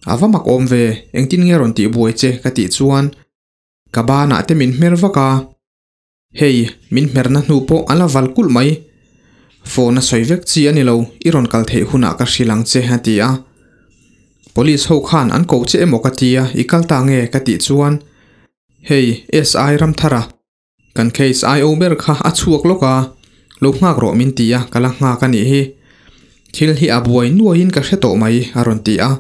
A va mak awm ve, engtin nge rawn tih buai che ka tih chuan ka banah te min hmer vak a. Hei, min hmerna hnu pawh a la val kulh mai. Phone a sawi vek chi a ni lo, i rawn kal theih hunah ka hrilh ang che a ti a. Police ho khan an ko che emaw ka tia, i kal ta nge ka tih chuan hei SI Ramthara kan case IO ber kha a chhuak lawk a, lo nghak rawh min ti a, ka la nghak a nih hi. Thil hi a buai nuaiin ka hre tawh mai a rawn ti a.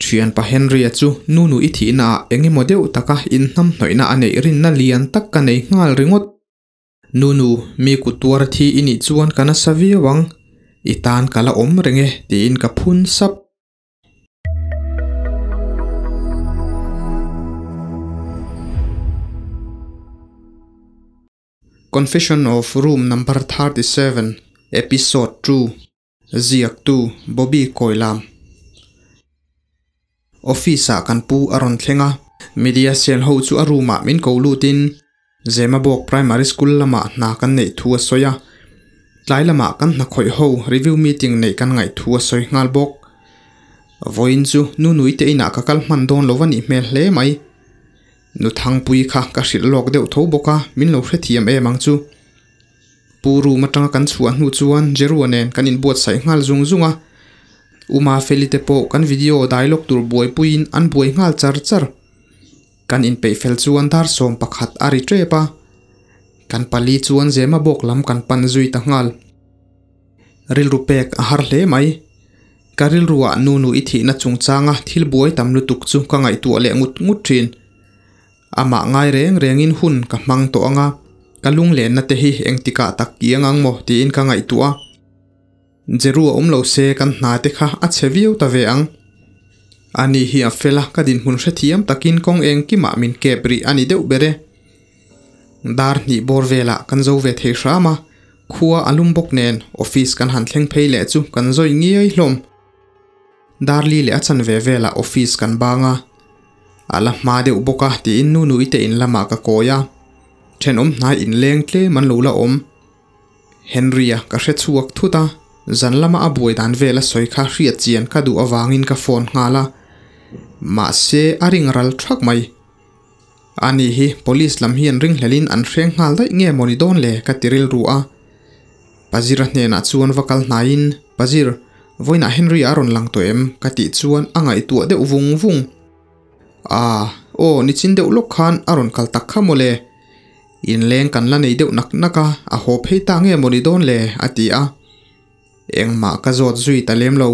Thianpa Henry-a chu nu nu i thihna ah eng emaw deuh taka inhnamhnawihna a neih rinna lian tak ka nei nghal ringawt. Nu nu, mi kut tuar thi i nih chuan ka nasa viau ang, i tan ka la awm reng e tiin ka phun sap. Confession of Room Number 37, Episode 2, Ziaktu Bobby Kawilam. Office ah kan pu a rawn thleng a, media cell ho chu a room ah min ko lutin Zemabawk Primary School lamah hna kan neih thu a sawi a, tlai lamah kan hna khawih ho review meeting neih kan ngaih thu a sawi nghal bawk. Vawiin chu Nunui te inah ka kal hman dawn lo a nih hmel hle mai. Nu Thangpui kha ka hrilh lawk deuh tho bawk a, min lo hrethiam em ang chu. Pu room atanga kan chhuah hnu chuan Jerua nen kan inbuatsaih nghal zung zung a. U Mafeli te pawh kan video dialogue tur buaipuiin an buai nghal char char. Kan inpeih fel chuan dar 11 a ri tep a. Kan pali chuan Zema bawk lam kan pan zui ta nghal. Rilru pek a har hle mai. Ka rilruah Nunu i thihna chungchanga thil buai tam lutuk chu ka ngaihtuah leh ngut ngut thin. Amah ngai reng rengin hun ka hmang tawh anga, ka lunglenna te hi engtikah tak kiang ang maw tiin ka ngaihtuah a. Jeru a awm lo se kan hna te kha a chhe viau ta ve ang. Ani hi a fel a, ka dinhmun hrethiam takin kawng engkimah min kep rih a ni deuh ber e. Dar hnih bawr velah kan zo ve thei hram a, Khua a lum bawk nen office kan han thleng phei leh chu kan zawi ngiai hlawm. Darli leh a chanve velah office kan bang a, a la hma deuh bawk a tiin nu nui te in lamah ka kawi a, thenawm hnai inleng tlem an lo la awm. Henry-a ka hre chhuak thut a, zan lama a buai dan vel a sawi kha hriat chian ka duh avangin ka phone nghal a, mahse a ring ral thak mai. Ani hi police lam hian ringhlelin an hreng nghal daih nge mawni dawn le ka ti rilru a. Pazira hnenah chuan va kal hnaiin, Pazir, vawiinah Henry a rawn lang tawh em? ka tih chuan a ngaihtuah deuh vung vung. Aa, aw nichin deuh lawk khan a rawn kal tak kha mawle. Inleng kan la nei deuh nak nak a, a haw phei ta nge mawni dawn le? a ti a. Engmah ka zawt zui ta lem lo.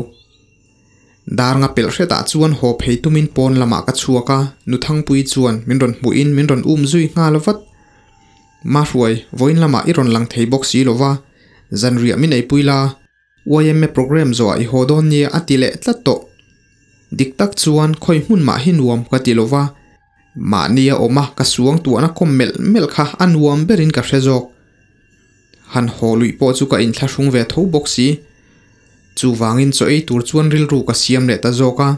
Dar nga pelh hretah chuan haw phei tumin pawn lamah ka chhuak a, Nu Thangpui chuan min rawn hmuhin min rawn um zui nghal vat. Mahruai, vawiin lamah i rawn lang thei bawk si lova, zanriah min eipui la, YMA programme zawhah i haw dawn nia a ti leh tlat tawh. Dik tak chuan khawi hmun mah hi nuam ka ti lova, mahni a awm a ka suang tuahna kawm melh melh kha a nuam berin ka hre zawk. Han haw luih pawh chu ka inthlahrung ve tho bawk si. Chuvangin chaw ei tur chuan rilru ka siam leh ta zawk a.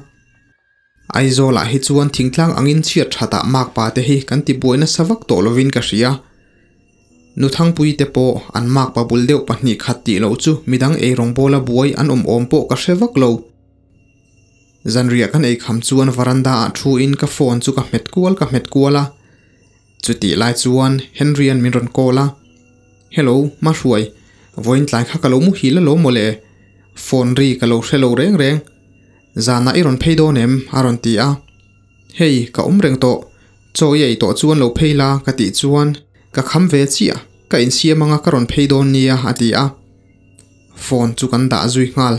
Aizawlah hi chuan thingtlang angin chhiat thatah makpa te hi kan ti buai nasa vak tawh lovin ka hria. Nuthangpui te pawh an makpa bul deuh pahnih khat tih loh chu midang eirawng bawla buai an awm awm pawh ka hre vak lo. Zanriah kan eikham chuan varanda ah thu in ka phone chu ka hmet kual ka hmet kual a. Chutih lai chuan Henry-a'n min rawn call a, Hello, Mahruai, vawiin tlai kha ka lo muhil alawm mawle, phone ri ka lo hre lo reng reng. Zanah i rawn phei dawn em? a rawn ti a. Hei, ka awm reng tawh, chaw i ei tawh chuan lo phei la ka tih chuan ka kham ve chiah, ka insiam anga ka rawn phei dawn nia a ti a. Phone chu kan dah zui nghal.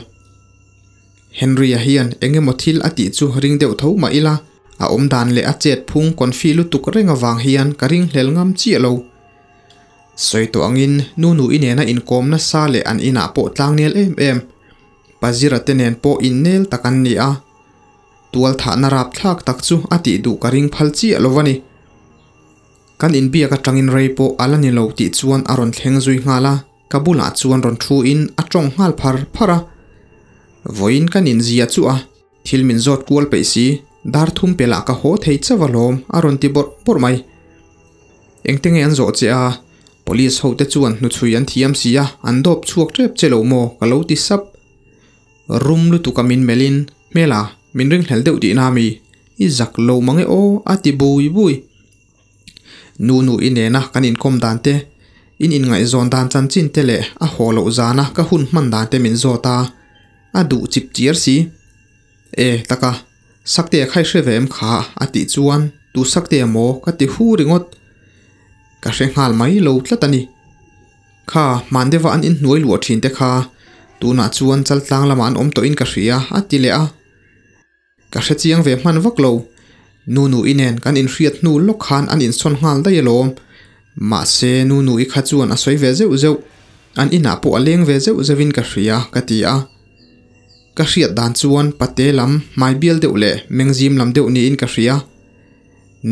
Henry-a hian eng emaw thil a tih chu ring deuh tho mah ila, a awm dan leh a chet phung confi lutuk reng avang hian ka ringhlel ngam chiah lo. Sawi tawh angin nu nu i nena inkawm nasa leh an inah pawh tlangnel em em, Pazira te nen pawh innel tak an ni a, tualthahna rapthlak tak chu a tih duh ka ring phal chiah lo a ni. Kan inbiak atangin rei pawh a la ni lo tih chuan a rawn thleng zui nghal a. Ka bulah chuan rawn thu in a tawng nghal phar phar a, vawiin ka nin zia chu a thil min zawt kual peih si, dar thum pelah ka haw thei chauh alawm a rawn ti bawrh bawrh mai. Engte nge an zawh che a, police ho te chuan hnuchhui an thiam si a, an dawp chhuak tep che lo maw ka lo ti sap. Rum lutuk a min melh in, Hmela, Min ringhlel deuh tihna mi? I zak lo mang e aw a ti bui bui. Nu nu i nena kan inkawm dan te, in inngaihzawn dan chanchin te leh a haw loh zana ka hun hman dan te min zawt a, a duh chip chiar si. E taka, Saktea kha i hre ve em kha? a tih chuan tu Saktea maw ka ti hu ringawt. Ka hre nghal mai lo tlat a ni. Kha, hman deuha an inhnuai luah thin te kha tunah chuan chaltlang lamah an awm tawhin ka hria a ti leh a. Ka hre chiang ve hman vak lo. Nunu-i nen kan inhriat hnu lawk khan an insawn nghal daih alawm. Mahse, Nunu-i kha chuan a sawi ve zeuh zeuh. An inah pawh a leng ve zeuh zeuhin ka hria, ka ti a. Ka hriat dan chuan pate lam hmai bial deuh leh mengzim lam deuh niin ka hria.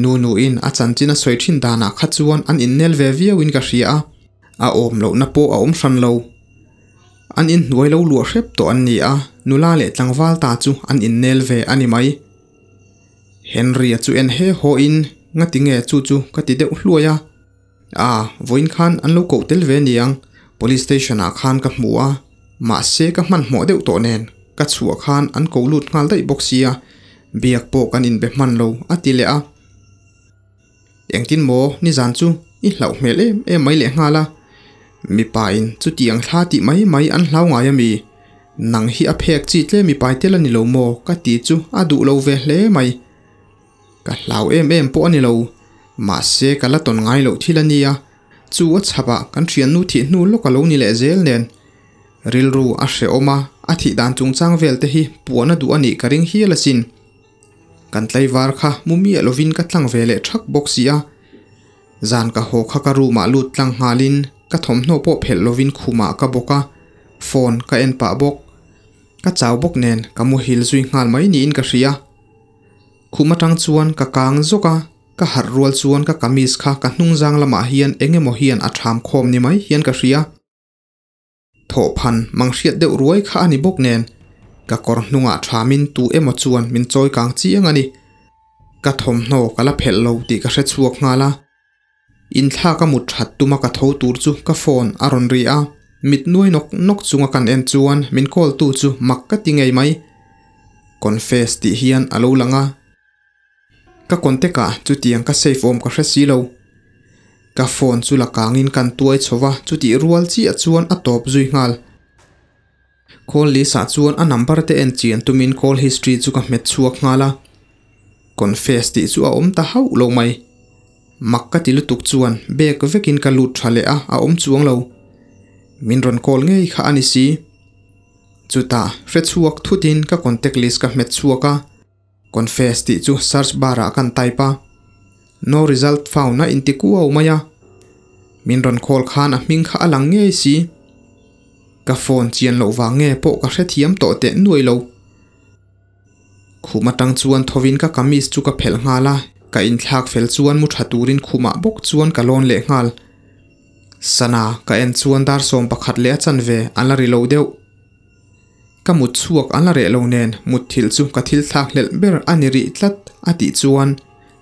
Nunu-in a chanchin a sawi thin danah kha chuan an innel ve viauin ka hria a, a awm lohna pawh a awm hran lo. An inhnuai lo luah hrep tawh an ni a, nula leh tlangval ta chu an innel ve a ni mai. Henry-a chu en he haw in, Ngati nge chu chu ka ti deuh hluai a. A, vawiin khan an lo koh tel ve niang, Police Station ah khan ka hmu a, mahse ka hmanhmawh deuh tawh nen ka chhuah khan an ko lut nghal daih bawk sia, biak pawh kan inbe hman lo a ti leh a. Engtin maw nizan chu i hlauh hmel em em mai leh nghal a, mipa in chutiang thla tih mai mai an hlau ngai ami? Nang hi a phek chi tle mipai tel a ni lo maw ka ti chu a duh lo ve hle mai. Ka hlau em em pawh a ni lo, mahse ka la tawn ngai loh thil a nia, chu a chhapah kan thiannu thih hnu lawk a lo ni leh zel nen. Rilru a hrehawm a, a thih dan chungchang vel te hi puan a duh a nih ka ring hial asin. Kan tlaivar kha mu miah lovin ka tlang ve leh thak bawk si a. Zan ka haw kha ka room ah lut tlang nghalin ka thawmhnaw pawh phelh lovin khumah ka bawk a, phone ka en pah bawk. Ka chau bawk nen ka muhil zui nghal mai niin ka hria. Khum atang chuan ka kang zawk a, ka harh rual chuan ka kamis kha ka hnungzang lamah hian eng emaw hian a ṭham khawm ni mai hian ka hria. Thawhphan mang hriat deuh ruai kha a ni bawk nen, ka kawr hnungah ṭhamin tu emaw chuan min chawi kang chiang a ni. Ka thawmhnaw ka la phelh lo tih ka hre chhuak nghal a. Inthlak a mut that tuma ka tho tur chu ka phone a rawn ri a, mit nuai nawk nawk chunga kan en chuan min call tu chu mak ka ti ngei mai. Confess tih hian a lo lang a. Ka contact ah chutiang ka save awm ka hre si lo. Ka phone chu la kangin kan tuai chho va, chutih rual chiah chuan a tawp zui nghal. Call list ah chuan a number te en chian tumin call history chu ka hmet chhuak nghal a, confess tih chu a awm ta hauh lo mai. Mak ka ti lutuk chuan bag vekin ka lut tha leh a, a awm chuang lo. Min rawn call ngei kha a ni si. Chutah hre chhuak thutin ka contact list ka hmet chhuak a, confess tih chu search bar ah kan type a, no result found a inti kuau mai a. Min rawn call khan a hming kha a lang ngei si. Ka phone chian loh vang nge pawh ka hrethiam tawh teh nuai lo. Khum atang chuan thovin ka kamis chu ka phelh nghal a, ka inthlak fel chuan mu tha turin khumah bawk chuan ka lawn leh nghal. Sana ka en chuan dar 11 leh a chanve an la ri lo deuh. Ka mut chhuak an la reh lo nen mutthilh chu ka thil thlak hlelh ber a ni rih tlat a tih chuan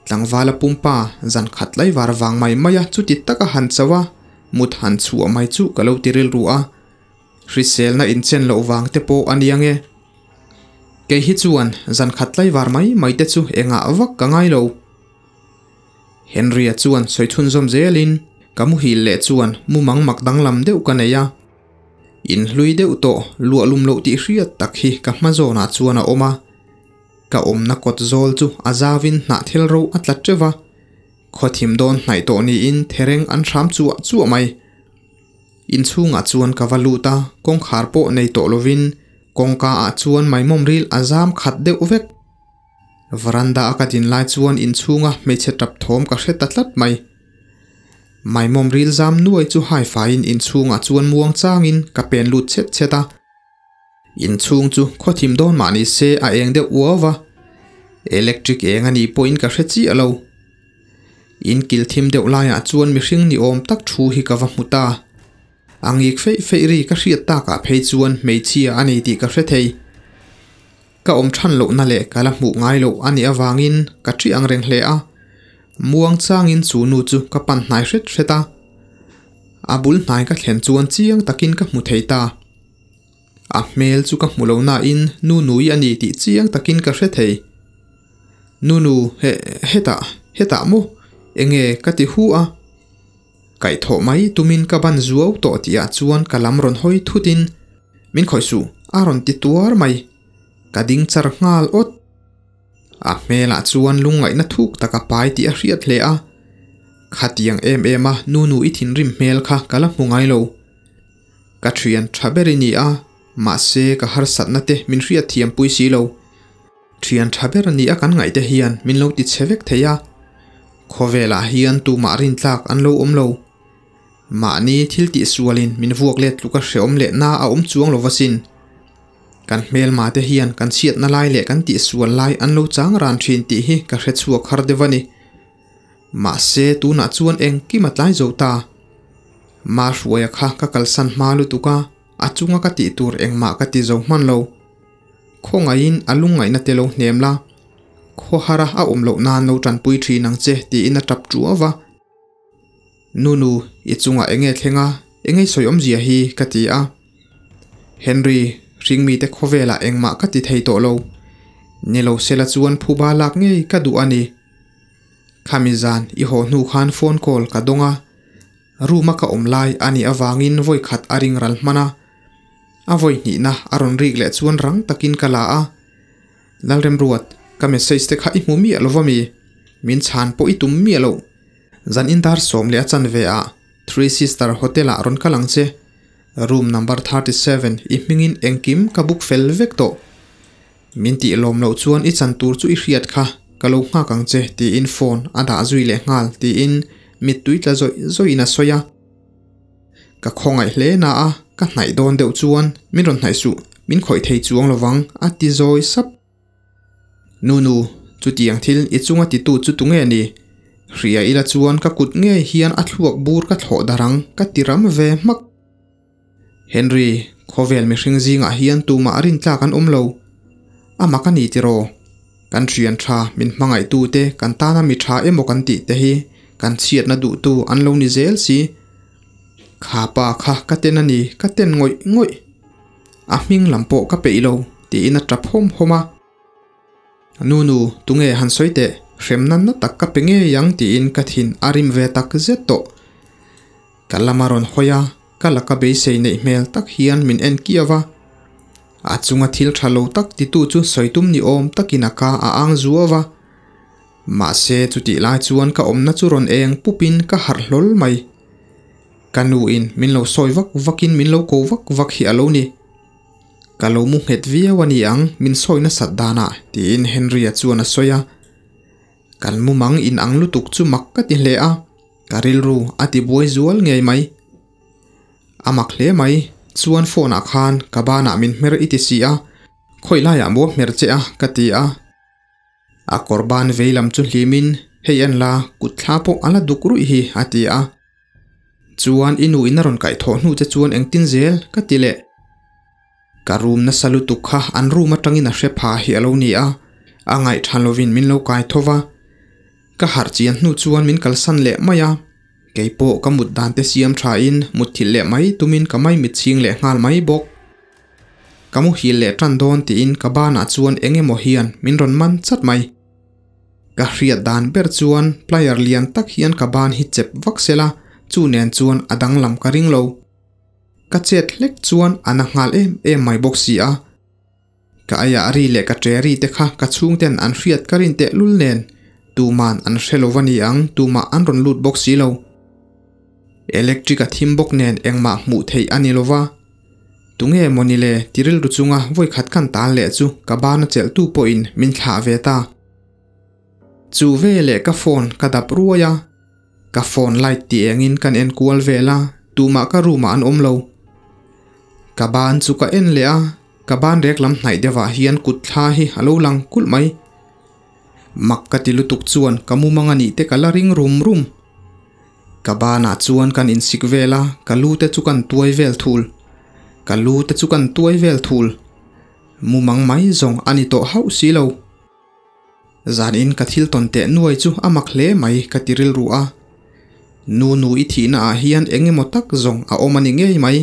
tlangvala pumpa zan khat lai var vang mai mai a chuti taka han cho a, mut han chhuah mai chu ka lo ti rilru a. Hriselna inchen loh vang te pawh a nia nge. Kei hi chuan zan khat tlaivar mai mai te chu engah vak ka ngai lo. Henry-a chuan sawi chhunzawm zelin ka muhil leh chuan mumang mak danglam deuh ka nei a. Inhlui deuh tawh luah lum loh tih hriat tak hi ka hma zawnah chuan a awm a. Ka awmna kawt zawl chu a zauin hnahthel ro a tla teuh va. Khawthim dawn hnaih tawh niin thereng an hram chuah chuah mai. Inchhungah chuan ka va lut a, kawngkhar pawh nei tawh lovin kawngka ah chuan maimawm ril a zam khat deuh vek. Veranda a ka din lai chuan inchhunga hmeichhe tap thawm ka hre ta tlat mai. Maimawm ril zam nuai chu haifaiin inchhungah chuan muang changin ka pen lut chhet chhet a. Inchhung chu khawthim dawn mah ni se a eng deuh uau va, electric eng a nih pawhin ka hre chiah lo. In kil thim deuh laiah chuan mihring ni awm tak thu hi ka va hmu ta. A ngik feih feih ri ka hriat takah phei chuan hmeichhia a ni tih ka hre thei. Ka awm than lohna leh ka la hmuh ngai loh a nih avangin ka ṭi ang reng hle a. Muang changin chu nu chu ka pan hnai hret hret a. A bul hnai ka thlen chuan chiang takin ka hmu thei ta. A hmel chu ka hmu lo nain Nunui a ni tih chiang takin ka hre thei. Nunu, he, hetah, hetah maw? Enge ka ti hu a. Kaihthawh mai tumin ka ban zuau tawh tihah chuan ka lam rawn hawi thutin, Min khawih suh, a rawn ti tuar mai. Ka ding char nghal awt. A hmelah chuan lungngaihna thuk tak a pai tih a hriat hle a. Khatiang em em a Nunu i thinrim hmel kha ka la hmu ngai lo. Ka thian tha ber i ni a, mahse ka harsatna te min hriat thiam pui si lo. Thian tha ber ni a kan ngaih te hian min lo ti chhe vek thei a. Khawvelah hian tumah rintlak an lo awm lo. Mahni thil tih sualin min vuak let tluk a hreawm leh na a awm chuang lo va sin. Kan hmelma te hian kan chhiatna lai leh kan tih sual lai an lo chang ran thin tih hi ka hre chhuak har deuh a ni. Mahse tunah chuan engkim a tlai zo ta. Ma hruaia kha ka kalsan hma lutuk a, a chunga ka tih tur engmah ka ti zo hman lo. Khawngaihin a lungngaihna te lo hnem la, khawhara a awm loh nan lo tanpui thin ang che tiin a tap tuau va. Nunu, i chungah enge thleng a, enge sawi awmzia hi ka ti a. Henry, hringmite khawvelah engmah ka ti thei tawh lo. Ni lo sela chuan phuba lak ngei ka duh a ni. Khami zan i haw hnu khan phone call ka dawng a, room a ka awm lai a nih avangin vawi khat a ring ral hman a. A vawi hnihna a rawn rik leh chuan rang takin ka la a. Lalremruat, ka message te kha i hmu miah lo va mi? Min chhan pawh i tum miah loh. Zan in dar 10 a chanve ah Three Sister Hotel ah rawn kal ang che. Room number 37 i hmingin engkim ka book fel vek tawh. Min tih lawm loh chuan i chan tur chu i hriat kha, ka lo nghak ang che tiin phone a dah zui leh nghal tiin mittui tla zawih zawihin a sawi a. Ka khawngaih hle na a, ka hnaih dawn deuh chuan min rawn hnaih suh, min khawih thei chuang lovang a ti zawi sap. Nunu, chutiang thil i chunga titu chu tunge ni? Hria ila chuan ka kut ngei hian a thluak bur ka thlawh darh ang ka ti ram ve hmak. Henry, khawvel mihring zingah hian tumah rintlak an awm lo. A mak a ni tiraw? Kan thian tha, min hmangaihtu te, kan tana mi tha emaw kan tih te hi kan chhiatna duhtu an lo ni zel si. Kha pa kha ka ten a ni, ka ten ngawih ngawih. A hming lam pawh ka peih lo, tiin a tap hawm hawm a. Nunu, tunge han sawi teh, hremna na tak ka pe ngei ang tiin ka thin a rim ve tak zet tawh. Ka lam a rawn hawi a, ka laka beisei neih hmel tak hian min en kiau a. A chunga thil tha lo tak titu chu sawi tum ni awm takin a ka a ang zuau a. Mahse chutih lai chuan ka awmna chu rawn eng pupin ka harh hlawl mai. Ka nuin min lo sawi vak vakin min lo ko vak vak hi a lo ni. Ka lo mu nghet viau a ni ang min sawi nasat danah tiin Henry-a chuan a sawi a. Kan mumang in ang lutuk chu mak ka ti hle a, ka rilru a ti buai zual ngei mai. A mak hle mai, chuan phone ah khan ka banah min hmer i ti si a, khawi laiah maw hmer che a ka ti a. A kawr ban vei lam chu hlimin hei en la kut thla pawh a la duk ruih hi a ti a. Chuan i nu in a rawn kaih thawh hnu che chuan engtin zel ka ti leh. Ka room nasa lutuk kha an room atangin a hre pha hi a lo ni a, a ngaihtha lovin min lo kai tho va. Ka harh chian hnu chuan min kalsan leh mai a, keipawh ka mut dan te siam thain mutthilh leh mai tumin ka maimit chhing leh nghal mai bawk. Ka muhil leh tan dawn tiin ka banah chuan eng emaw hian min rawn man chat mai. Ka hriat dan ber chuan plier lian tak hian ka ban hi chep vak sela, chu nen chuan a danglam ka ring lo. Ka chet hlek chuan a na nghal em em mai bawk si a. Ka aiah ri leh ka che ri te kha ka chhungten an hriat ka rin tehlul nen tuman an hre lo va ni ang tumah an rawn lut bawk si lo. Electric a thim bawk nen engmah hmuh theih a ni lo va. Tunge maw ni le ti rilru chunga vawikhat kan tan leh chu ka bana chelhtu pawhin min thlah ve ta. Chu veleh ka phone ka dap ruai a. Ka phone light tih engin kan en kual vel a, tumah ka room ah an awm lo. Ka ban chu ka en leh a, ka ban rek lam hnaih deuh ah hian kut thla hi a lo lang kulh mai. Mak ka ti lutuk chuan ka mumang a nih te ka la ring rum rum. Ka banah chuan kan insik vel a, ka lu te chu kan tuai vel thul. Ka lu te chu kan tuai vel thul. Mumang mai zawng a ni tawh hauh si lo. Zanin ka thil tawn teh nuai chu a mak hle mai ka ti rilru a. Nu nu i thihna ah hian eng emaw tak zawng a awm a ni ngei mai.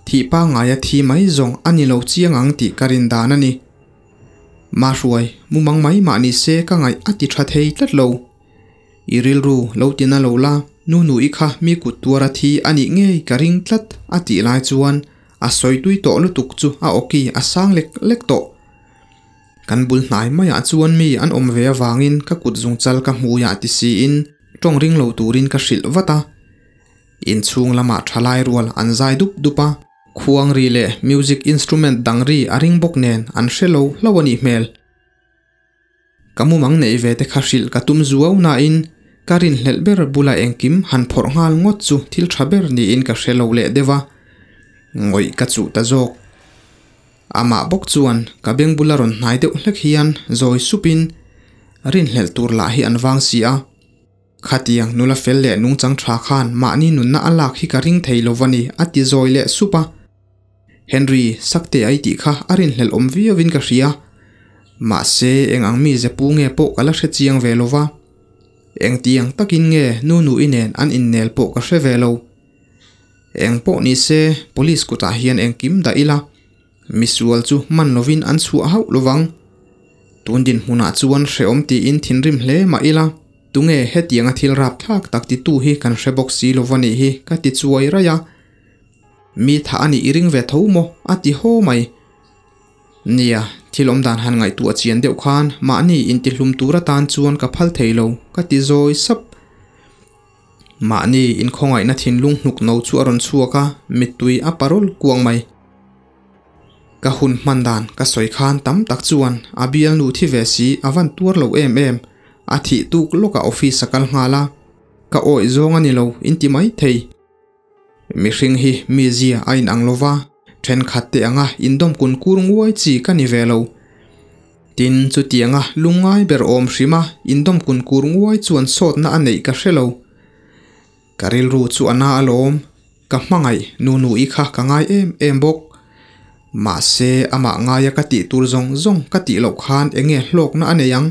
Thih pangngaia thi mai zawng a ni lo chiang ang tih ka rin dan a ni. Mahruai, mumang mai mah ni se ka ngaih a ti tha thei tlat lo. I rilru lo ti na lo la, nu nu i kha mi kut tuara thi a nih ngei ka ring tlat a tih lai chuan a sawi tui tawh lutuk chu a awki a sang lek lek tawh. Kan bul hnai maiah chuan mi an awm ve avangin ka kut zungchal ka hmuiah ti siin tawng ring lo turin ka hrilh vat a. Inchhung lamah thalai rual an zai dup dup a, khuang ri leh music instrument dang ri a ring bawk nen an hre lo hlauh a nih hmel. Ka mumang neih ve te kha hrilh ka tum zuau nain ka rinhlelh ber bula engkim han phawrh nghal ngawt chu thil tha ber niin ka hre lo leh deuh a, ngawih ka chuh ta zawk. Amah bawk chuan ka beng bula rawn hnai deuh hlek hian zawi supin, Rinhlelh tur lah hi an vang si a. Khatiang nula fel leh nungchang tha khan mahni nunna a lak hi ka ring thei lo va ni, a ti zawi leh sup a. Henry, Sakte ai tih kha a rinhlelh awm viauin ka hria. Mahse, eng ang mi ze pu nge pawh ka la hre chiang ve lo va. Engtiang takin nge Nunu-i nen an innel pawh ka hre ve lo. Eng pawh ni se, police kutah hian engkim dah ila, misual chu man lovin an chhuah hauh lovang. Tun dinhmunah chuan hrehawm tiin thinrim hle mah ila, tunge hetianga thil rapthlak tak titu hi kan hre bawk si lo va nih hi ka ti chuai raih a. Mi thah a nih i ring ve tho maw? a ti haw mai. Nia, thil awm dan han ngaihtuah chian deuh khan mahni intihlum tur atan chuan ka phal thei lo, ka ti zawi sap. Mahni inkhawngaihna thinlung hnuk no chu a rawn chhuak a, mittui a parawl kuang mai. Ka hun hman dan ka sawi khan tam tak chuan a bialnu thi ve si a van tuar lo em em, a thih tuk lawkah office a kal nghal a, ka awih zawng a ni lo inti mai thei. Mihring hi mizia a inang lo va, thenkhat te anga indawm kun kur nguai chi ka ni ve lo. Tin, chutianga lungngai ber awm hrima indawm kun kur nguai chuan sawtna a neih ka hre lo. Ka rilru chu a na alawm, ka hmangaih Nunu-i kha ka ngai em em bawk. Mahse, amah ngaia ka tih tur zawng zawng ka tih loh khan enge hlawkna a nei ang?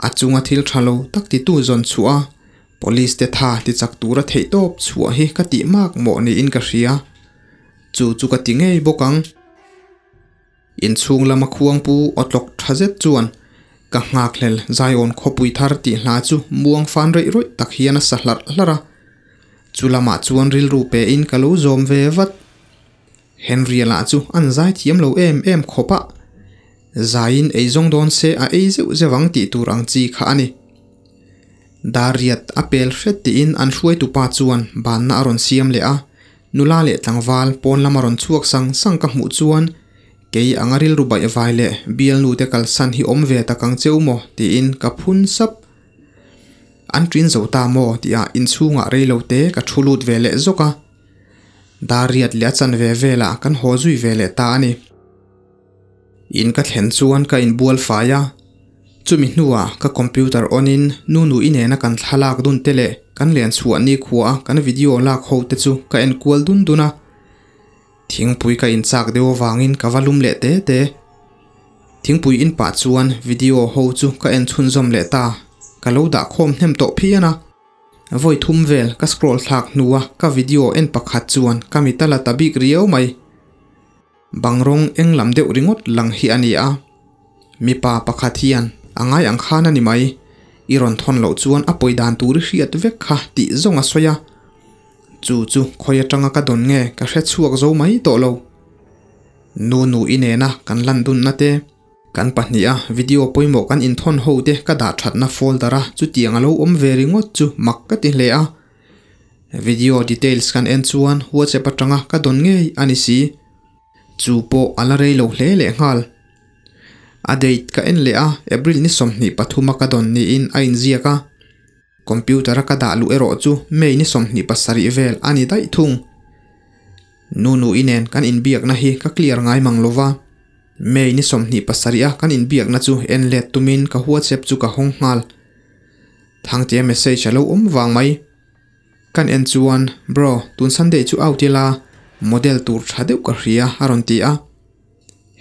A chunga thil tha lo tak titu zawn chhuah a, police te tha ti chak tura theih tawp chhuah hi ka tih mak mawh niin ka hria. Chu chu ka ti ngei bawk ang. Inchhung lama khuangpu awtlawk tha zet chuan ka nghakhlel Zion khawpui thar tih hla chu muang fan reih rawih tak hian a sa hlarh hlarh a. Chu lamah chuan rilru pe in ka lo zawm ve vat. Henry-a lah chu an zai thiam lo em em khawp a, zaiin ei zawng dawn se a ei zeuh zeuh ang tih tur ang chi kha a ni. Dariat a pel hret tiin an hruaitupa chuan banna a rawn siam leh a, nula leh tlangval pawn lama rawn chhuak sang sang ka hmuh chuan kei anga rilru baihvai leh bialnute kalsan hi awm ve tak ang cheu maw tiin ka phun sap. An ṭin zo ta maw tihah inchhungah reilote ka thu lut ve leh zawk a. Dariat leh a chanve velah kan haw zui ve leh ta a ni. In ka thlen chuan ka inbual fai a, chumi hnuah ka computer on in Nunu i nena kan thlalak dun te leh kan len chhuah nikhua a kan video lak ho te chu ka en kual dun dun a. Thingpui ka inchak deuh avangin ka va lum leh te te. Thingpui in pah chuan video ho chu ka en chhunzawm leh ta, ka lo dah khawm hnem tawh phian a. Vawi thum vel ka scroll thlak hnua ka video en pakhat chuan ka mit a la ta bik riau mai. Bang rawng eng lam deuh ringawt lang hi a ni a. Mipa pakhat hian a ngai ang khan a ni mai. I rawn thawn loh chuan a pawi dan tur i hriat vek kha tih zawng a sawi a. Chu chu khawi atanga ka dawn nge ka hre chhuak zo mai tawh lo. Nu nu i nena kan lan dunna te. Kan pahniha video pawimawh kan inthawn ho te ka dah thatna folder a chutiang a lo awm ve ringawt chu mak ka ti hle a. Video details kan en chuan WhatsApp atanga ka dawn ngei a ni si. Chu pawh a la rei lo hle lehnghal. A date ka en leh a, April ni 23 a ka dawn niin a inziak a. Computer a ka dah luh erawh chu May ni 27 vel a ni daih thung. Nunu-i nen kan inbiakna hi ka clear ngai mang lova. May ni 27 a kan inbiakna chu en let tumin ka WhatsApp chu ka hawng nghal. Thangtea message a lo awm vang mai. Kan en chuan, Bro, tun Sunday chu out ila, model tur tha deuh ka hria a rawn ti a.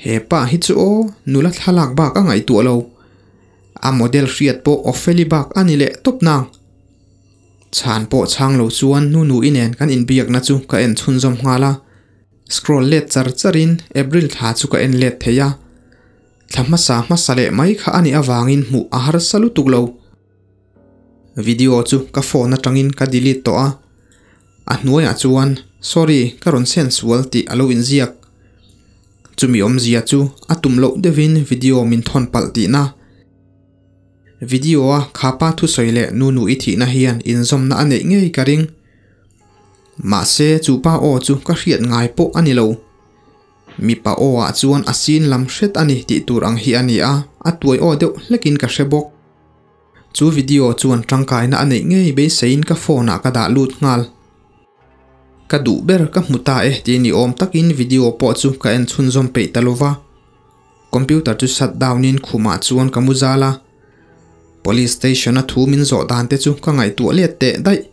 He pa hi chu aw, nula thlalak bak a ngaihtuah lo. A model hriat pawh Opheli bak a ni leh tawp nang. Chhan pawh chhang lo chuan Nunu-i nen kan inbiakna chu ka en chhunzawm nghal a. Scroll let char charin April thla chu ka en let thei a. Thla hmasa hmasa leh mai kha a nih avangin hmuh a harsa lutuk lo. Video chu ka phone atangin ka delete tawh a. A hnuaiah chuan sorry ka rawn sen sual tih a lo inziak. Chumi awmzia chu a tum loh deuhin video min thawn palh tihna. Video a khapa thusawi leh nu nu i thihna hian inzawmna a neih ngei ka ring. Mahse chupa aw chu ka hriat ngai pawh a ni lo. Mipa aw ah chuan a sin lam hret a ni tih tur ang hi a ni a, a tuai aw deuh hlekin ka hre bawk. Chu video chuan tangkaina a neih ngei beiseiin ka phone ah ka dah lut nghal. Ka duh ber ka hmu ta e tih ni awm takin video pawh chu ka en chhunzawm peih ta lova. Computer chu shut down in khumah chuan ka mu zal a. Police station a thu min zawh dan te chu ka ngaihtuah let teh daih.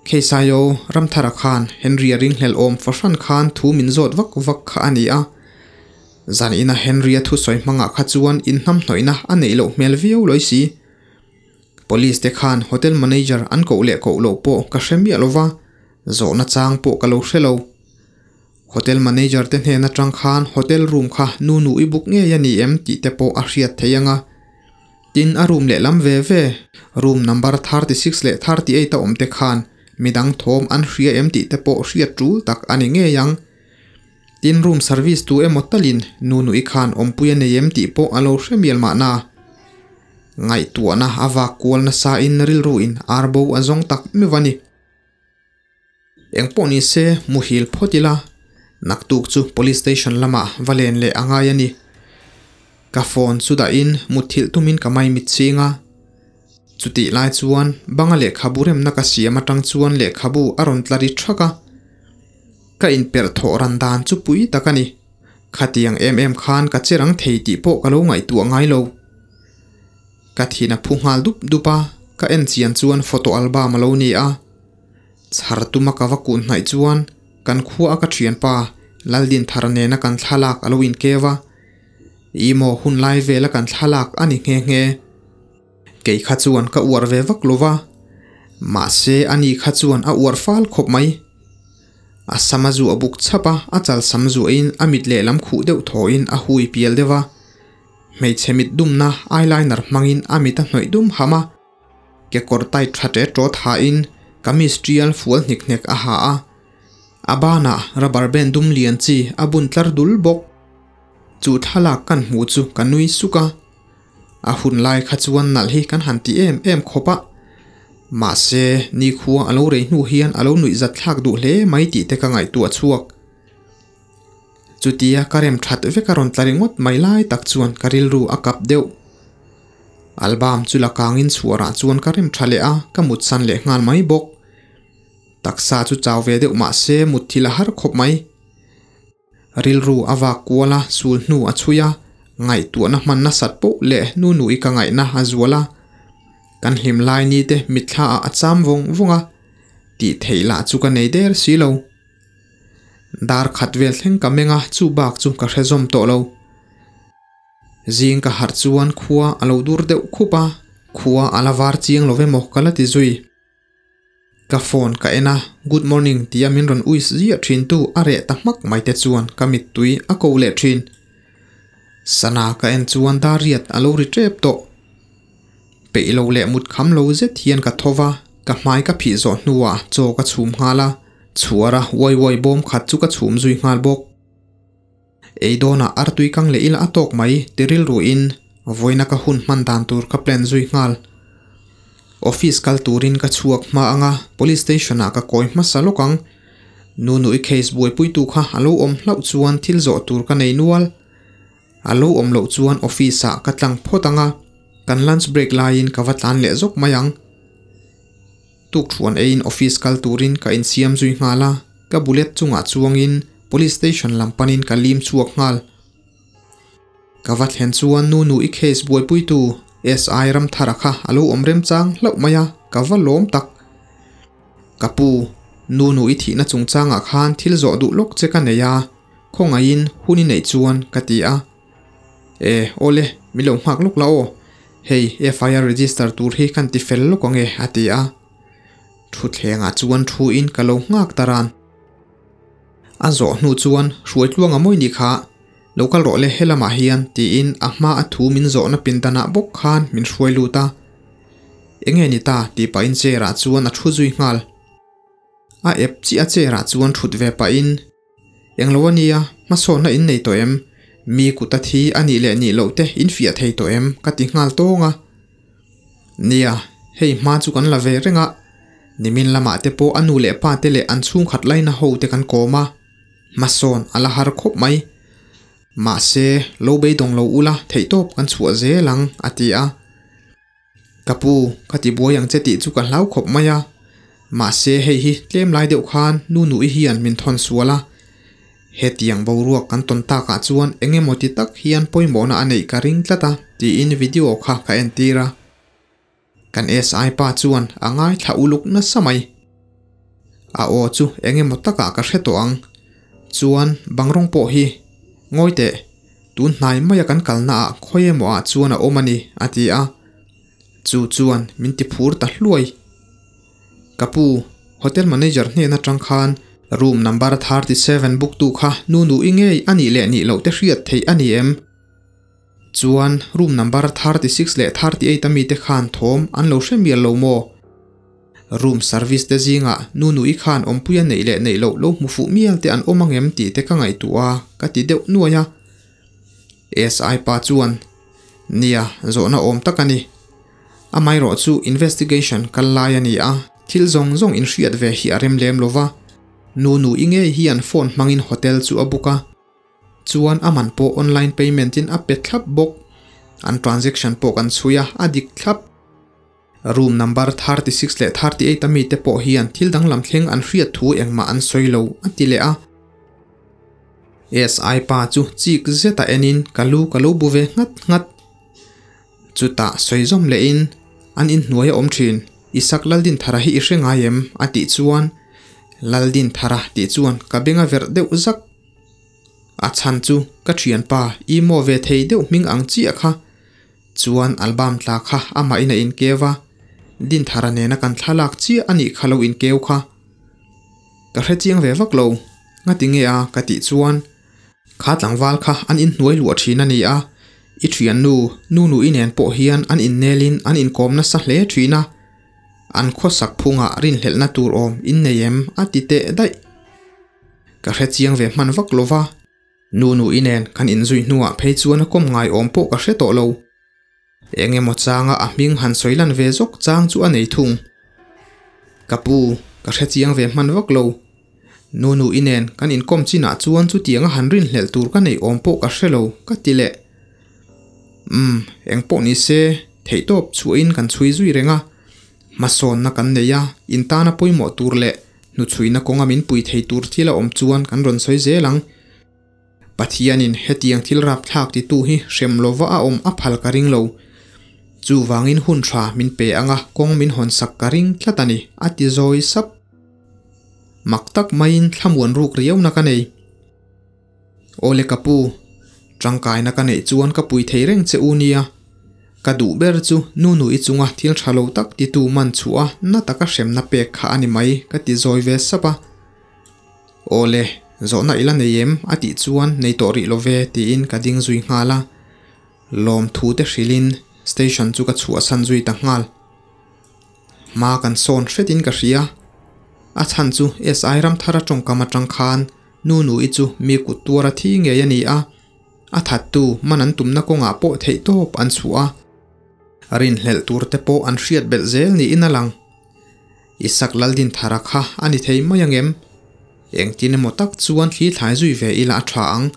Kheisaio Ramthara khan Henry-a ringhlel awm fahran khan thu min zawt vak vak kha a ni a. Zan ina Henry-a thusawi hmangah kha chuan inhnamhnawihna a neih loh hmel viau lawi si. Police te khan hotel manager an koh leh koh loh pawh ka hre miah lova, zawhna chang pawh ka lo hre lo. Hotel manager te hnen atang khan hotel room kha nu nu i book ngei a ni em tih te pawh a hriat thei ang a. Tin a room lehlam ve ve, room number 36 leh 38 a awm te khan midang thawm an hria em tih te pawh hriat tul tak a ni ngei ang. Tin room service tu emaw talin nu nu i khan awmpui a nei em tih pawh a lo hre mial mahna. Ngaihtuahna a vak kual nasa in rilru in arbo a zawng tak meuh a ni. Engpawh ni se muhil phawt ila, naktuk chu police station lamah va len leh a ngai a ni. Ka phone chu dahin mutthilh tumin ka mai mit ching a. Chutih lai chuan banga lehkhabu remna ka siam atang chuan lehkhabu a rawn tla ri thak a. Ka inperh thawh ran dan chu pui tak a ni. Khatiang em em khan ka che rang thei tih pawh ka lo ngaihtuah ngai lo. Ka thin a phu nghal dup dup a, ka en chian chuan photo album a lo ni a. Chhar tuma ka va kun hnaih chuan kan khua a ka thianpa Laldinthar nena kan thlalak a lo inkeu a. Ih maw hun lai vela kan thlalak a ni nghe nghe. Kei kha chuan ka uar ve vak lova, mahse ani kha chuan a uar fal khawp mai. A sam a zuah buk chhap a, a chal sam zuahin a mit lehlam khuh deuh thawhin a hui pial deuh a. Hmeichhe mit dumna eyeliner hmangin a mit a hnawih dum ham a. Kekawr tight tha ṭe ṭawt hain kamis ṭial fual hnik hnek a ha a. A banah rubber band dum lian chi a bun tlar dul bawk. Chu thlalak kan hmuh chu ka nui suk a. A hun lai kha chuan nalh hi kan han ti em em khawp a. Mahse, nikhua a lo rei hnu hian a lo nuihzat thlak duh hle mai tih te ka ngaihtuah chhuak. Chutia ka rem that vek a rawn tla ringawt mai lai tak chuan ka rilru a kap deuh. Album chu la kangin chhuarah chuan ka rem tha leh a, ka mutsan leh nghal mai bawk. Taksa chu chau ve deuh mahse mutthil a har khawp mai. Rilru a vak kual a, sul hnu a chhui a, ngaihtuahna hman nasat poh leh nu nui ka ngaihna a zual a. Kan hlim lai ni te mitthla ah a cham vawng vawng a, tih theih lah chu ka nei der si lo. Dar khat vel thleng ka meng a, chu bak chu ka hre zawm tawh lo. Zing ka harh chuan khua a lo dur deuh khup a, khua a la var chiang lo emaw ka la ti zui. Ka phone ka en a, good morning tia min rawn uis ziah thin tu a reh ta hmak mai te chuan ka mittui a ko leh thin. Sana ka en chuan dar riat a lo ri tep tawh. Peih lo leh mut kham lo zet hian ka tho va, ka hmai ka phih zawh hnuah chaw ka chhum nghal a, chhuar a uai uai bawm khat chu ka chhum zui nghal bawk. Ei dawnah artui kang leh ila a tawk mai ti rilruin vawiina ka hun hman dan tur ka plan zui nghal. Office kal turin ka chhuak hma anga police station ah ka kawi hmasa lawk ang. Nunui case buaipuitu kha a lo awm hlauh chuan thil zawh tur ka nei nual. A lo awm loh chuan office ah ka tlang phawt anga kan lunch break laiin ka va tlan leh zawk mai ang. Tukthuan eiin office kal turin ka insiam zui nghal a, ka bullet chungah chuangin police station lam panin ka lim chhuak nghal. Ka va thlen chuan nu nu i case buaipuitu SI Ramthara kha a lo awm remchang hlauh mai a, ka va lawm tak. Ka pu, nu nu i thihna chungchangah khan thil zawh duh lawk che ka nei a, khawngaihin hun i neih chuan ka ti a. E, awle, mi lo nghak lawk la aw. Hei, FIR register tur hi kan ti fel lawk ang e, a ti a. Thutthlengah chuan thuin ka lo nghak ta ran. A zawh hnu chuan Hruaitluang a mawi ni kha, lo kal rawh le helamah hian tiin a hma a thu min zawhna pindanah bawk khan min hruai lut a. Enge ni ta tih pahin chair ah chuan a thu zui nghal. A ep chiah a chair ah chuan thut ve pahin Englo a nia, hmasawnna in nei tawh em? Mi kut a thi a nih leh nih loh te in fiah thei tawh em? ka ti nghal tawng a. Nia, hei hma chu kan la ve reng a, nimin lamah te pawh a nu leh pa te leh an chhungkhat laina ho te kan kawm a, hmasawn a la har khawp mai. Mahse, lo beidawng lo ula theihtawp kan chhuah zel ang, a ti a. Ka pu, ka ti buai ang che tih chu ka hlau khawp mai a, mahse hei hi tlem lai deuh khan nu nuih hian min thawn sual a. Hetiang boruak kan tawn takah chuan eng emaw ti tak hian pawimawhna a neih ka ring tlat a tiin video kha ka entir a. Kan SI pa chuan a ngaithla uluk nasa mai. A aw chu eng emaw takah ka hre tawh ang. Chuan bang rawng pawh hi ngawi teh, tun hnai maia kan kalna ah khawi emaw ah chuan a awm a ni a ti a. Chu chuan min ti phur ta hluai. Ka pu, hotel manager hnen atang khan room number 37 book tu kha nu nu i ngei a nih leh nih loh te hriat theih a ni em? Chuan room number 36 leh 38 ami te khan thawm an lo hre mial lo maw? Room service te zingah nu nu i khan awmpuia neih leh neih loh lo hmu fuh mial te an awm angem tih te ka ngaihtuah a ka ti deuh nuai a. SI pa chuan, Nia, zawhna awm tak a ni. Amaherawh chu investigation kal lai a ni a, thil zawng zawng inhriat ve hi a rem lem lo va. Nu nu i ngei hian phone hmangin hotel chu a book a. Chuan a man pawh online payment in a pe thlap bawk. An transaction pawh kan chhui a, a dik thlap. Room number 36 leh 38 a mite pawh hian thil danglam thleng an hriat thu engmah an sawi lo, a ti leh a. SI pa chu chik zeta enin ka lu ka lo bu ve nghat nghat. Chutah sawi zawm lehin an inhnuai a awm thin. Isak Laldinthara hi i hre ngai em? a tih chuan Laldinthara tih chuan ka beng a verh deuh zak. A chhan chu ka thianpa i maw ve thei deuh hming ang chiah kha. Chuan album tla kha amah in a inkeu a, Dinthara nena kan thlalak chiah a nih kha lo inkeu kha. Ka hre chiang ve vak lo, ngati nge a ka tih chuan kha tlangval kha an inhnuai luah thin a ni a, i thiannu Nunu i nen pawh hian an innelin an inkawm nasa hle thin a, an khawsak phungah rinhlelhna tur awm innei em a ti teh daih. Ka hre chiang ve hman vak lo va. Nu nu i nen kan inzui hnuah phei chuan a kawm ngai awm pawh ka hre tawh lo. Eng emaw changa a hming han sawi lan ve zawk chang chu a nei thung. Ka pu, ka hre chiang ve hman vak lo. Nu nu i nen kan inkawm chinah chuan chutianga han rinhlelh tur ka neih awm pawh ka hre lo, ka ti leh. Umm, eng pawh ni se, theihtawp chhuahin kan chhui zui reng a. Hmasawnna kan nei a, intana pawimawh tur leh Hnuchhuina kawnga min pui thei tur thil a awm chuan kan rawn sawi zel ang. Pathianin hetiang thil rapthlak titu hi hrem lova a awm a phal ka ring lo. Chuvangin hun tha min pe anga kawng min hawn sak ka ring tlat a ni, a ti zawi sap. Mak tak maiin thlamuan ruk riauna ka nei. Awle ka pu, tangkaina ka neih chuan ka pui thei reng che u nia. Ka duh ber chu nu nu i chunga thil tha lo tak titu man chhuah a na taka hremna pek kha a ni mai ka ti zawi ve sap a. Awle, zawhna i la nei em? a tih chuan nei tawh rih lo ve tiin ka ding zui nghal a. Lawmthu te hrilhin station chu ka chhuahsan zui ta nghal. Hma kan sawn hretin ka hria. A chhan chu SI Ramthara tawngkam atang khan Nu Nui chu mi kut tuara thi ngei a ni a, a thattu man an tumna kawngah pawh theihtawp an chhuah a. Rinhlelh tur te pawh an hriat belh zel niin a lang. Isak Laldinthara kha a ni thei mai angem? Engtin emaw tak chuan thli thlai zui ve ila a tha ang.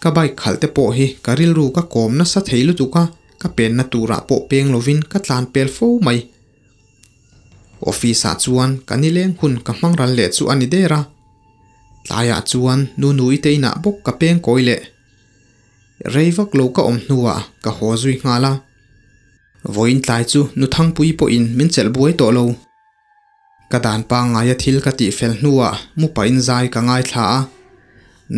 Ka bike khalh te pawh hi ka rilru ka kawm nasa thei lutuk a, ka penna turah pawh peng lovin ka tlan pel fo mai. Office ah chuan ka nileng hun ka hmang ral leh chu a ni der a. Tlaiah chuan nu nui te inah bawk ka peng kawi leh. Rei vak lo ka awm hnuah ka haw zui nghal a. Vawiin tlai chu nu Thangpui pawhin min chelh buai tawh lo. Ka dan pangngaia thil ka tih fel hnuah mu pahin zai ka ngaithla a.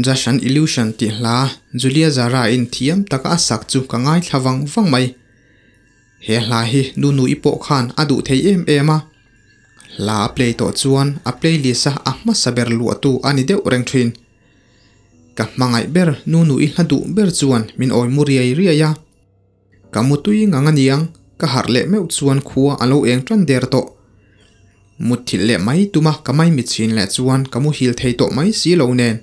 Just an Illusion tih hla Julia Zara-in thiam taka a sak chu ka ngaithla vang vang mai. He hla hi nu nui pawh khan a duh thei em em a. Hla a play tawh chuan a playlist a a hmasa ber luahtu a ni deuh reng thin. Ka hmangaih ber Nunu i hla duh ber chuan min awi mu riai riai a. Ka mutui ngang a niang, ka harh leh meuh chuan khua a lo eng tan der tawh. Mutthilh leh mai tuma ka maimit chhin leh chuan ka muhil thei tawh mai si lo nen.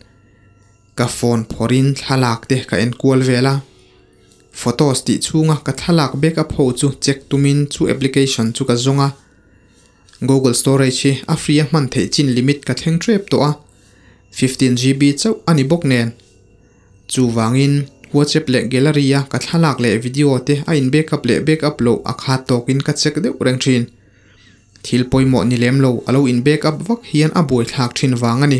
Ka phone phawrhin thlalak te ka en kual vel a. Photos tih chhunga ka thlalak backup ho chu check tumin chu application chu ka zawng a. Google Storage hi a free a hman theih chin limit ka thleng tep tawh a, 15 GB chauh a ni bawk nen. Chuvangin WhatsApp leh Gallery a ka thlalak leh video te a in backup leh backup loh a khat tawkin ka check deuh reng thin. Thil pawimawh ni lem lo a lo in backup vak hian a buaithlak thin vang a ni.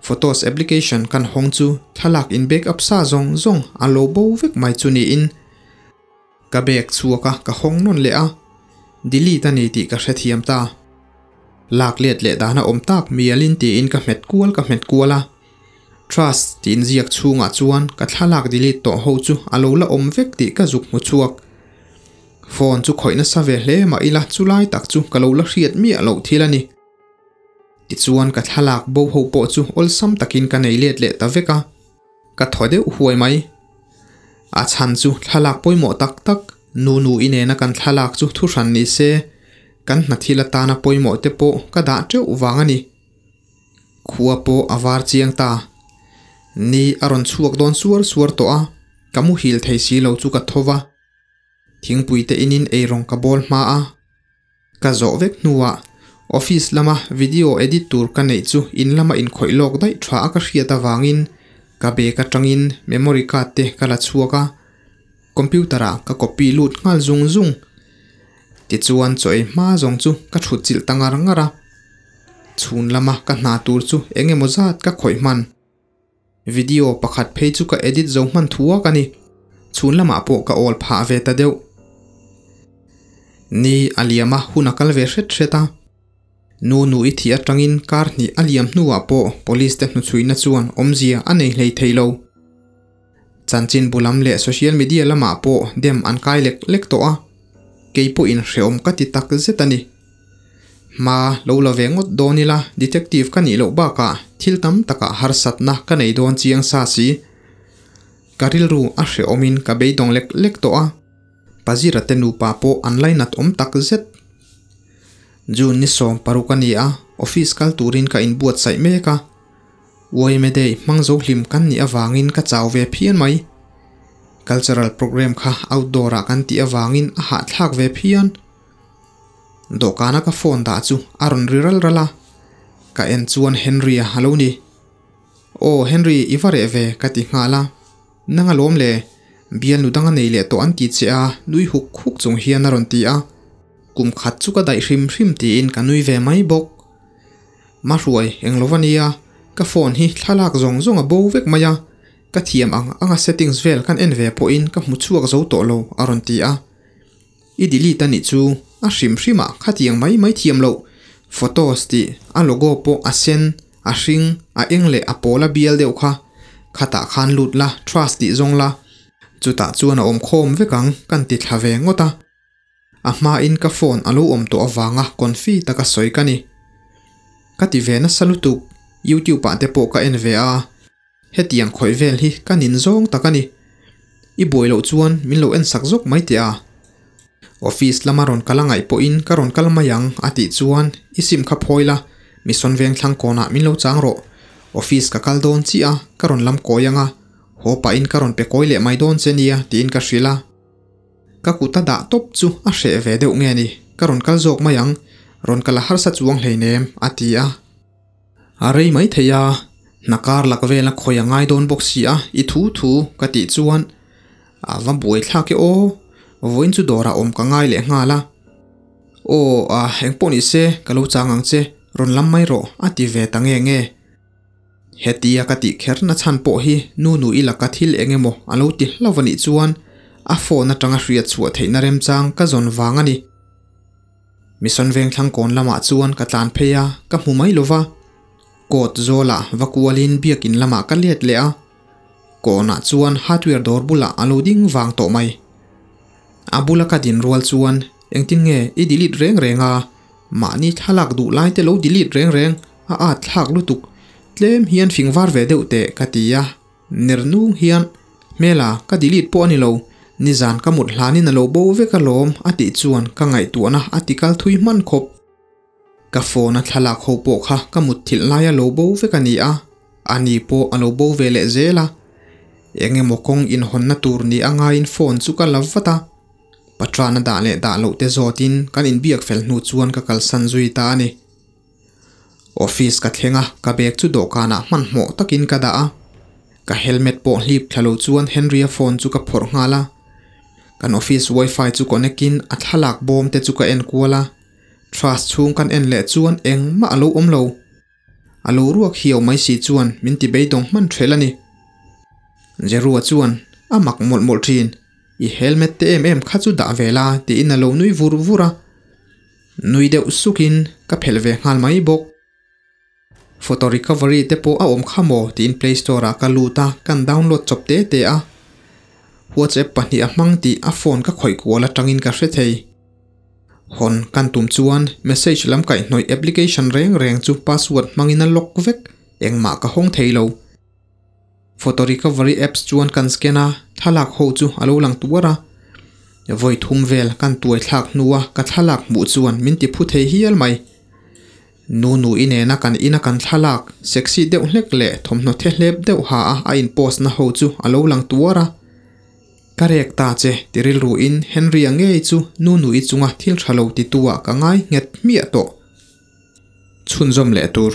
Photos application kan hawng chu thlalak in backup sa zawng zawng a lo bo vek mai chu niin. Ka bag chhuak a, ka hawng nawn leh a, delete a ni tih ka hrethiam ta. Lak let leh dan a awm tak mialin tiin ka hmet kual ka hmet kual a. Trust tih inziak chhungah chuan ka thlalak delete tawh ho chu a lo la awm vek tih ka zuk hmu chhuak. Phone chu khawih nasa ve hle mah ila chulai tak chu ka lo la hriat miah loh thil a ni. Tichuan ka thlalak bo ho pawh chu awlsam takin ka nei let leh ta vek a. Ka thaw deuh huai mai. A chhan chu thlalak pawimawh tak tak, nu nu i nena kan thlalak chu thuhran ni se, kan hna thil atana pawimawh te pawh ka dah teuh vang a ni. Khua pawh a var chiang ta. Ni a rawn chhuak dawn suar suar tawh a, ka muhil thei si lo chu ka tho va. Thingpui te inin eirawng ka bawl hma a. Ka zawh vek hnuah office lama video edit tur ka neih chu in lama inkhawih lawk daih tha a ka hriat avangin ka bag atangin memory card te ka la chhuak a, computer ah ka copy lut nghal zung zung. Tichuan chaw ei hma zawng chu ka thut chilh ta ngar ngar a, chhun lama ka hna tur chu eng emaw zat ka khawih hman. Video pakhat phei chu ka edit zo hman thuak a ni. Chhun lamah pawh ka awl phah ve ta deuh. Ni a liam a, hun a kal ve hret hret a. Nu nu i thih atangin kar hnih a liam hnuah pawh police te hnuchhuihna chuan awmzia a nei hlei thei lo. Chanchin bu lam leh social media lamah pawh dem an kai lek lek tawh a. Kei pawhin hrehawm ka ti tak zet a ni. Hma lo la ve ngawt dawn ila detective ka nih loh bakah thil tam takah harsatna ka nei dawn chiang sa si. Ka rilru a hrehawmin ka beidawng lek lek tawh a, Pazira te nupa pawh an lainat awm tak zet. June ni 16 a ni a, office kal turin ka inbuatsaih mek a. Uaime Day hmang zo hlim kan nih avangin ka chau ve phian mai. Cultural programme kha outdoor ah kan tih avangin a hahthlak ve phian. Dawhkana ka phone dah chu a rawn ri ral ral a, ka en chuan Henry-a a lo ni. Aw Henry i va reh ve ka ti nghal a, nang alawm le, bialnu dang a nei leh tawh an ti che a nui huk huk chung hian a rawn ti a, kum khat chu ka daih hrim hrim tiin ka nui ve mai bawk. Mahruai eng lo va nia, ka phone hi thlalak zawng zawng a bo vek mai a, ka thiam ang anga settings vel kan en ve pawhin ka hmu chhuak zo tawh lo a rawn ti a. I delete a nih chu a hrim hrim ah khatiang mai mai thiam loh, photos tih a logo pawh a sen, a hring, a eng leh a pawl a bial deuh kha, khatah khan lut la trust tih zawng la, chutah chuan a awm khawm vek ang kan ti thla ve ngawt a. A hmain ka phone a lo awm tawh avanga confi taka sawi ka ni. Ka ti ve nasa lutuk, youtube ah te pawh ka en ve a, hetiang khawih vel hi ka nin zawng tak a ni. I buai loh chuan min lo en sak zawk mai teh a. Office lama rawn kal a ngaih pawhin ka rawn kal mai ang a tih chuan i sim kha phawi la, Mission Vengthlang kawnah min lo chang rawh. Office ka kal dawn chiah a, ka rawn lam kawi ang a, haw pahin ka rawn pe kawi leh mai dawn che nia tiin ka hrilh a. Ka kut a dah tawp chu a hreh ve deuh nge ni, ka rawn kal zawk mai ang, rawn kal a harsa chuang hleinem, a ti a. A rei mai thei a, hna kar lak vel a khawi a ngai dawn bawk si a, i thu thu ka tih chuan a va buai thlak e aw, vawiin chu dawrah awm ka ngai leh nghal a. Aw, a engpawh ni se, ka lo chang ang che, rawn lam mai rawh, a ti ve ta nge nge. Hetia ka tih kher na chhan pawh hi nu nu i laka thil eng emaw a lo ti hlauh a nih chuan a phone atanga hriat chhuah theihna remchang ka zawn vang a ni. Mission Vengthlang kawn lamah chuan ka tlan phei a, ka hmu mai lova. Court zawlah va kualin biakin lamah ka let leh a, kawnah chuan hardware dawr bulah a lo ding vang tawh mai. A bula ka din rual chuan engtin nge i delete reng reng a? Mahni thlalak duh lai te lo delete reng reng a at thlak lutuk. Tlem hian fing var ve deuh teh ka ti a, ner nung hian Hmela ka delete pawh a ni lo, nizan ka mut hlanin a lo bo vek alawm a tih chuan ka ngaihtuahna a ti kal thui hman khawp. Ka phone a thlalak ho pawh kha ka mutthilh laia lo bo vek a ni a, a ni pawh a lo bo ve leh zel a. Eng emaw kawng inhawnna tur ni a ngaiin phone chu ka la vat a. Patrana dah leh dah loh te zawtin kan inbiak fel hnu chuan ka kalsan zui ta a ni. Office ka thleng a, ka bag chu dawhkanah hmanhmawh takin ka dah a. Ka helmet pawh hlip thla lo chuan Henry-a phone chu ka phawrh nghal a. Kan office wifi chu connect in a thlalak bawm te chu ka en kual a. Trash chhung kan en leh chuan engmah a lo awm lo. A lo ruak hiau mai si chuan min ti beidawng hman ṭhelh a ni. Jerua chuan a mak mawlh mawlh ṭhin, I helmet te em em kha chu dah ve la tiin a lo nui vur vur a. Nui deuh sukin ka phelh ve nghal mai bawk. Photo recovery te pawh a awm kha maw tiin play store ah ka lut a, kan download chawp te te a. WhatsApp pahnih a hmang tih a phone ka khawih kual atangin ka hre thei. Hawn kan tum chuan message lam kaihhnawih application reng reng chu password hmangin a lock vek, engmah ka hawng thei lo. Photo recovery apps chuan kan scan a, thlalak ho chu a lo lang tuar a. Vawi thum vel kan tuai thlak hnua ka thlalak hmuh chuan min ti phu thei hial mai. Nu nu i nena kan ina kan thlalak sexy deuh hlek leh thawmhnaw the hlep deuh ha a a in post na ho chu a lo lang tuar a. Ka rek ta che ti rilru in Henry-a ngei chu nu nu i chunga thil tha lo ti tu ah ka ngai nghet hmiah tawh. Chhunzawm leh tur.